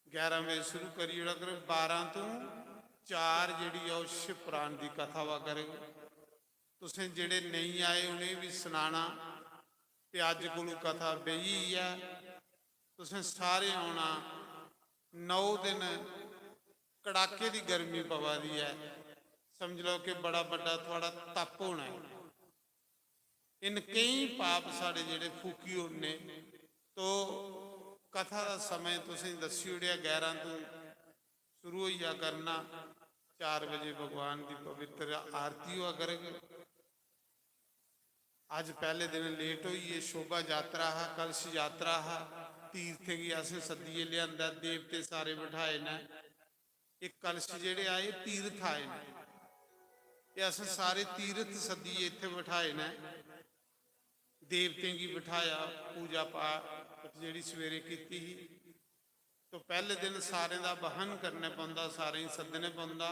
ग्यारह बजे शुरू करी ओड़ा करग। बारां तों चार जेह्ड़ी ऐ, ओह् शिव पुराण दी कथा होआ करग। तुसें जेह्ड़े नेईं आए, उ'नेंगी बी सनाना कि अज्ज कोलू कथा बेही ऐ, तुसें सारे औना। नौ दिन कड़ाके दी गर्मी पवा दी ऐ, समझ लैओ कि बड़ा बड्डा थुआढ़ा तप होना ऐ। इन केईं पाप साढ़े जेह्ड़े फूकी ओड़ने। तो कथा दा समें तुसें दस्सी ओड़ेआ, ग्यारह तों शुरू होई जा करना, चार बजे भगवान दी पवित्र आरती होआ करग। अज्ज पैह्ले दिन लेट होई गे, शोभा यात्रा हा, कलश यात्रा हा, तीर्थें गी असें सद्दियै लेआंदा, देवते सारे बठाए न। एह् कलश जेह्ड़े आए, तीर्थ आए न। एह् असें सारे तीर्थ सद्दियै इत्थै बठाए न। देवतें गी बठाया, पूजा पाठ जेह्ड़ी सवेरे कीती ही, तो पैह्ले दिन सारें दा वाहन करने पौंदा, सारें गी सद्दने पौंदा।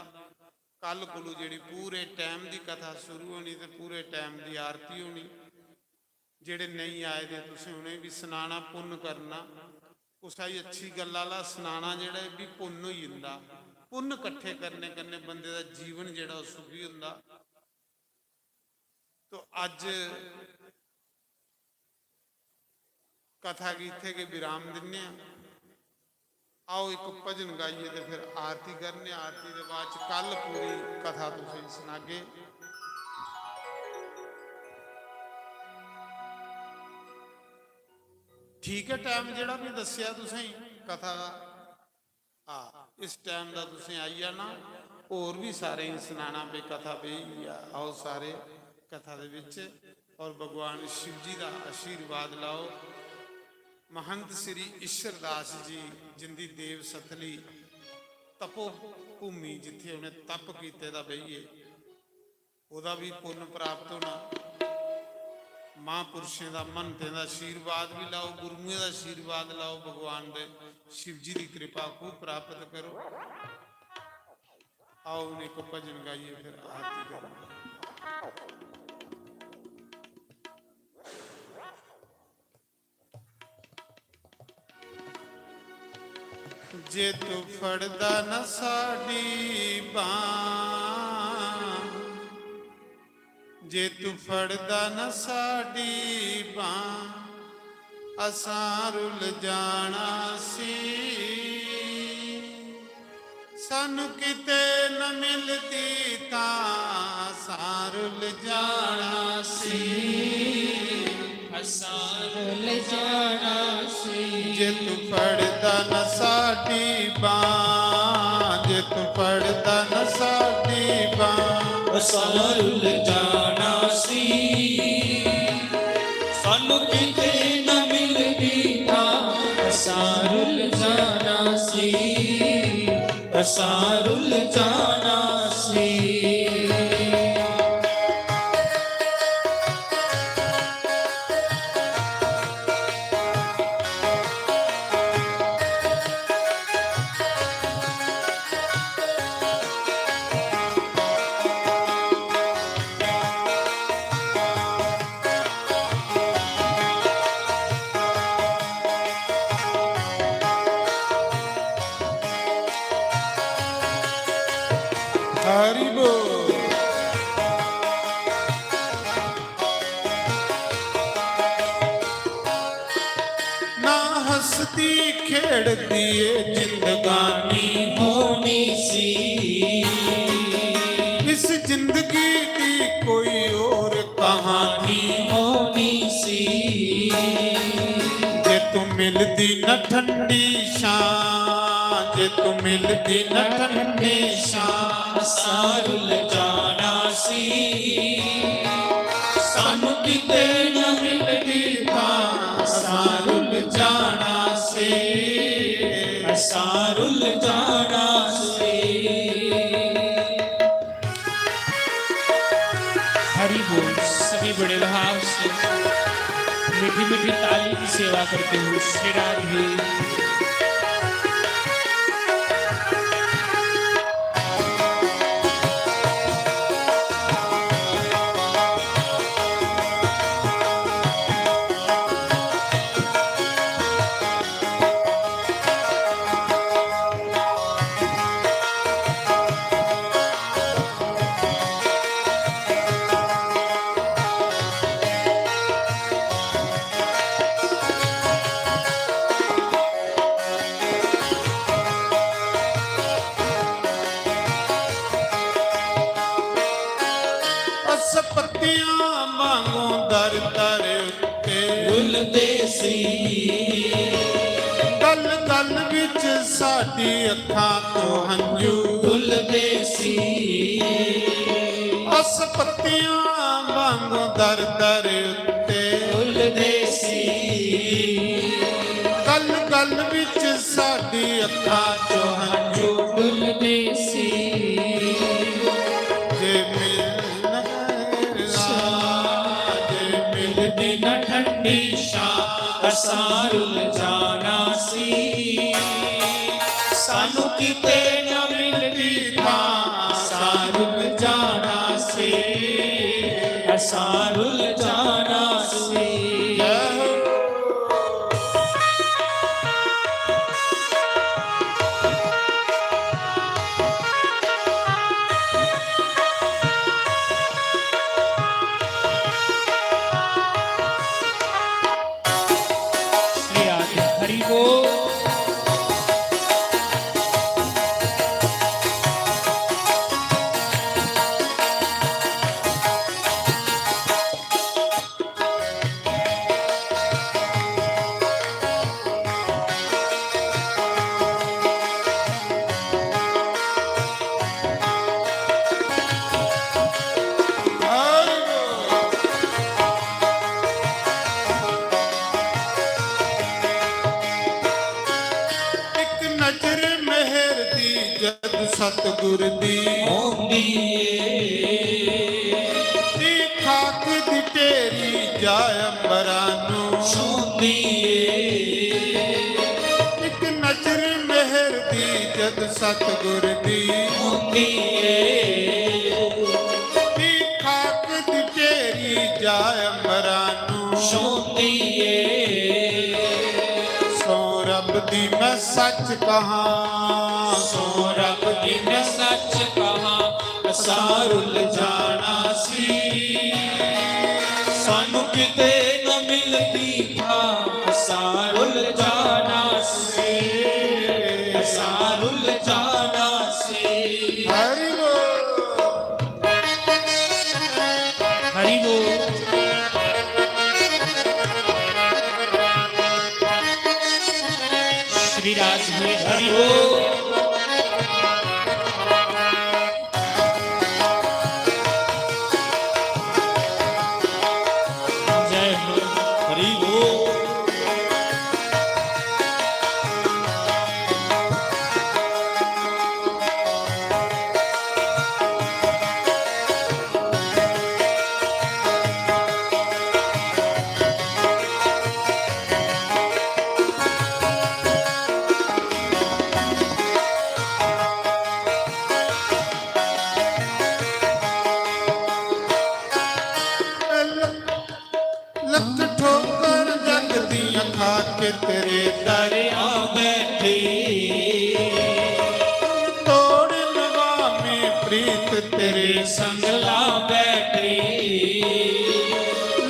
कल कोलू जेह्ड़ी पूरे टैम दी कथा शुरू होनी ते पूरे टैम दी आरती होनी। जेह्ड़े नेईं आए दे, तुसें उ'नेंगी बी सनाना, पुन्न करना। कुसै गी अच्छी गल्ला आह्ला सनाना जेह्ड़ा, एह् बी पुन्न होई जंदा। पुन्न कट्ठे करने कन्नै बंदे दा जीवन जेह्ड़ा, ओह् सुखी होंदा। तो अज्ज कथा गी इत्थै गै विराम दिन्ने आं। आओ, इक भजन गाइयै ते फिर आरती करने आं। आरती दे बाद च कल पूरी कथा तुसेंगी सनागे। ठीक ऐ, टैम जेह्ड़ा में दस्सेआ तुसेंगी कथा दा, आ, इस टैम दा तुसें आई जाना। होर बी सारें गी सनाना पे कथा पे, आओ सारे कथा दे बिच, और भगवान शिव जी दा आशीर्वाद लाओ। महंत श्री ईश्वरदास जी, जिंदी देव सथली तपो भूमि, जित्थे उ'नें तप कीते दा बेहियै, ओह्दा बी पुन्न प्राप्त होना। महापुरुषें दा, महंतें दा आशीर्वाद बी लाओ, गुरुएं दा आशीर्वाद लाओ, भगवान दे शिव जी दी कृपा खूब प्राप्त करो। आओ, हून इक भजन गाइयै फिर आरती करो। जे तू फड़दा न साडी बांह, जे तू फड़दा न साडी बांह, असां रुल जाना सी। सानू किते न मिलदी तां असां रुल जाना सी। असां रुल जाना सी। जे तू फड़दा न साडी बांह, जे तू फड़दा न साडी बांह, असां रुल जाना सी। सानू किते न मिलदी तां असां रुल जाना सी। असां रुल जाना सी। हरि बोल। ना हंसदी खेड़दी ए जिंदगानी होनी सी। इस जिंदगी दी कोई और कहानी होनी सी। जे तू मिलदी न ठंडी छां, जे तू मिलदी न ठंडी छां, असां रुल जाना सी। सानू किते न मिलदी थां, असां रुल जाना सी। असां रुल जाना सी। हरि बोल। सभी बड़े भाव से मीठी मीठी ताली की सेवा करते हुए श्री राधे। साडी अखां तों हंजू डुलदे सी। अस पत्तियां वांगू दर दर उत्ते डुलदे सी। गल गल विच साडी अखां तों हंजू डुलदे सी। जे मिलन, जे मिलदी ना ठंडी छां, असां रुल जाना सी। सानू किते ना मिलदी थां, असां रुल जाना सी। असां रुल जाना सी। श्री राधे हरि बोल। एक नजर मेहर दी जद सतगुर दी होंदी ਏ। दी खाक दी ढेरी जा अंबरां नू छूंदी ਏ। एक नजर मेहर दी जद सतगुर दी होंदी ਏ। दी खाक दी ढेरी जा अंबरां नू छूंदी ਏ। सो रब दी मैं सच कहां, सो रब दी मैं सच कहां, असां रुल जाना सी। सानू किते ना मिलदी थां, असां रुल जाना सी। असां रुल जाना सी। हरि बोल। हरि बोल। श्री राज में हरि बोल। जय हो। हरि बोल। लख ठोकर जग दियां खा के तेरे दर आ बैठी। तोड़ नवामी प्रीत तेरे संग ला बैठी।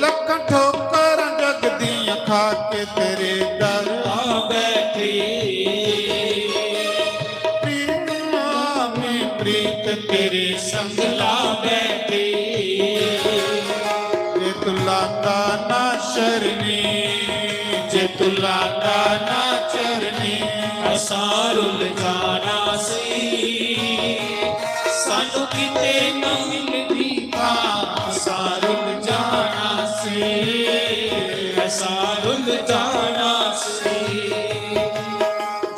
लख ठोकर जग दियां खा के तेरे दर आ बैठी। प्रीत नवामी प्रीत तेरे संग ला बैठी। जे तू लांदा ना शरणी, जे तू लांदा ना चरणी, असां रुल जाना सी। सानू किते ना मिलदी थां, असां रुल जाना सी। असां रुल जाना सी।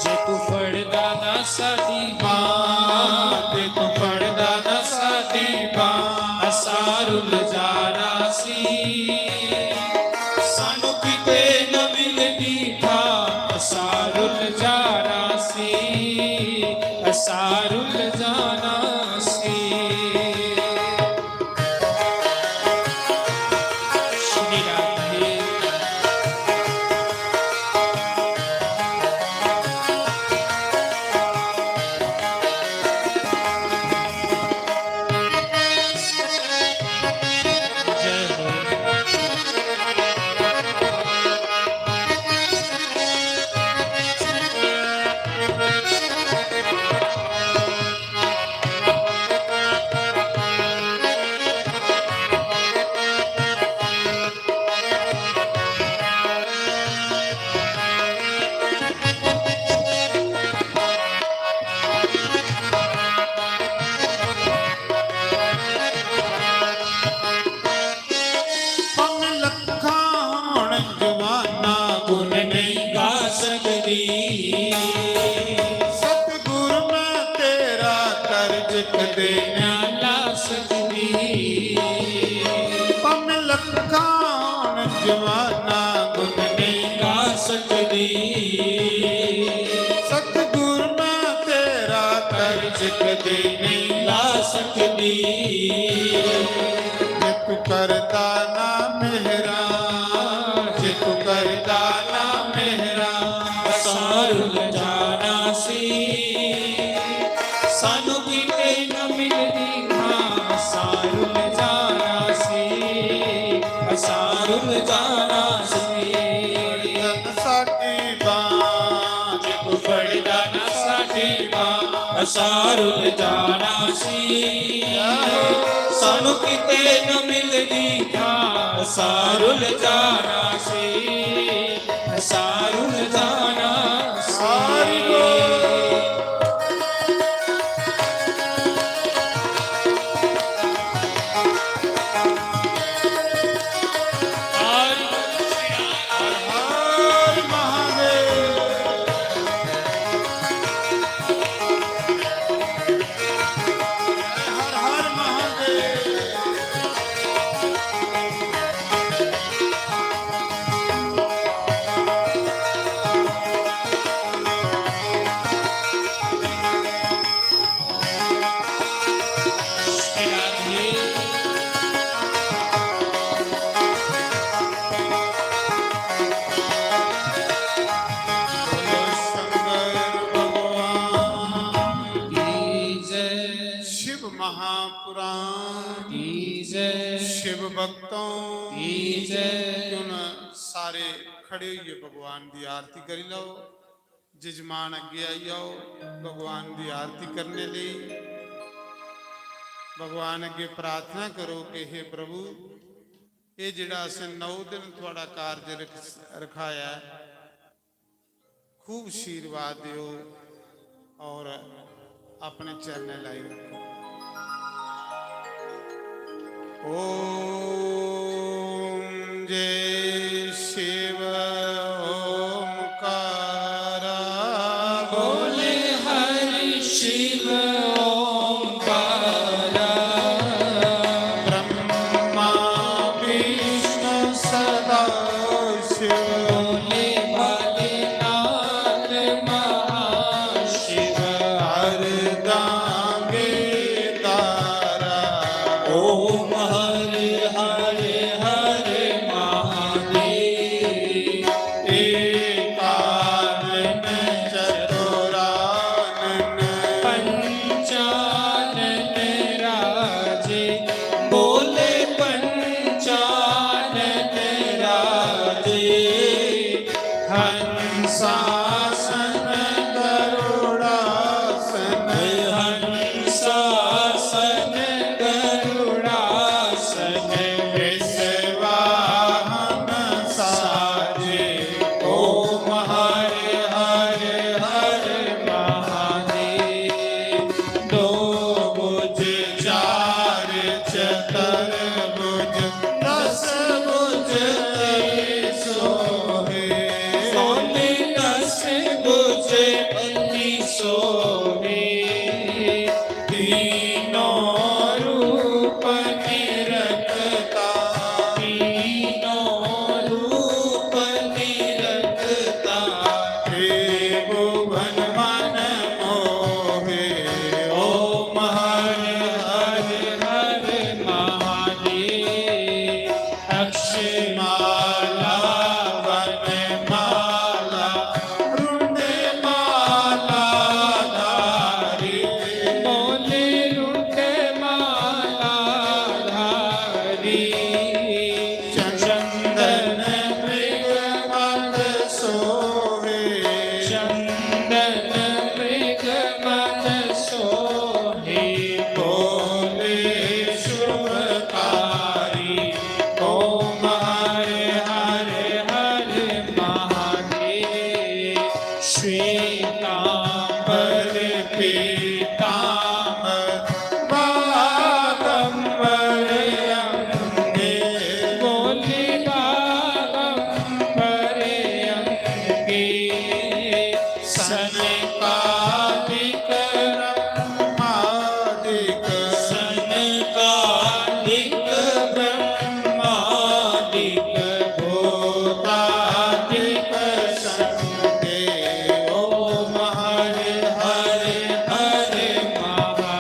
जे तू फड़दा ना साडी बांह, जे तू फड़दा ना साडी बांह, असां रुल जाना सी। सानू किते ना मिलदी थां, असां रुल जाना सी। असां रुल जाना सी। ते नहीं ला सकदी। जे तू करदा ना मेहरा, जे तू करदा ना मेहरा, असां रुल जाना सी। सानू किते न मिलदी थां, असां रुल जाना सी, असां रुल जाना सी। साडी बांह, जे तू फड़दा ना साडी बांह, असां रुल जाना सी। सानू किते न मिलदी थां, असां रुल जाना सी, असां रुल जाना सी। हर हर महादेव। हर हर महादेव। शिव महापुराण की जय। शिव भक्तों की जय। क्यों ना सारे खड़े होइए भगवान की आरती करी लो। जजमान अग्गे आई जाओ भगवान की आरती करने लिए। भगवान अग्गे प्रार्थना करो कि हे प्रभु, ये जेड़ा असें नौ दिन थुआड़ा कार्य रख-, रखाया है, खूब आशीर्वाद दियो और अपने चरणें लाई रखो। ओम जय शिव ओमकारा। बोले हरि शिव ओमकारा। ब्रह्मा विष्णु सदा शिव। बोले भोलेनाथ महाशिव। हर दांगे तारा। ओम हरे हरे हरे महादेव। एकानन चतुरानन। पंचानन राजे। बोले पंचानन राजे। हंसासन गरुड़ासन। हंसासन गरुड़ासन। वृषवाहन साजे। ओम हरे हरे हरे महादेव। दो भुज चार चतुर्भुज दस भुज तेरी सोहे। सोने दस भुज तेरी सोहे। तीनों रूप निरखता। तीनों रूप निरखता। त्रिभुवन मन मोहे। ओम हर हर हर महादेव। अक्षमाला वनमाला रुंडमाला धारी। बोले रुंडमाला धारी। चंदन मृग मद सोहे। चंदन मृग मद सोहे। बोले शुभकारी। ओम हरे हरे हरे महादेव। श्वेतांबर पीतांबर बागंबर अंगे। बोले बागंबर अंगे। सनकादिक ब्रह्मादिक। सनकादिक ब्रह्मादिक भूतादिक संगे। ओम हरे हरे हरे महा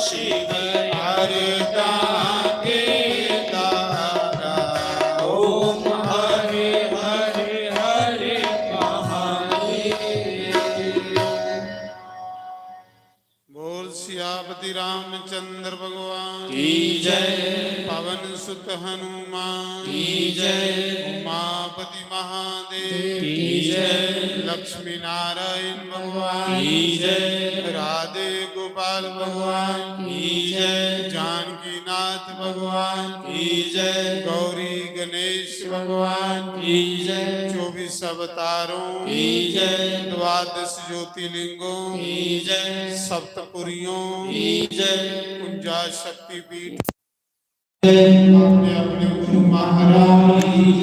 शिव हरता के दाता। ओम हरे हरे हरे महादेव। बोल सियापति रामचंद्र भगवान की जय। पवन सुत हनुमान की जय। उमापति महादेव की जय। लक्ष्मी नारायण भगवान की जय। राधे गोपाल भगवान की जय। जानकी नाथ भगवान की जय। गौरी गणेश भगवान की जय। चौबीस अवतारों की जय। द्वादश ज्योतिर्लिंगों की जय। सप्तपुरियों की जय। कुंजा शक्तिपीठ अपने अपने गुरु महाराज की जय।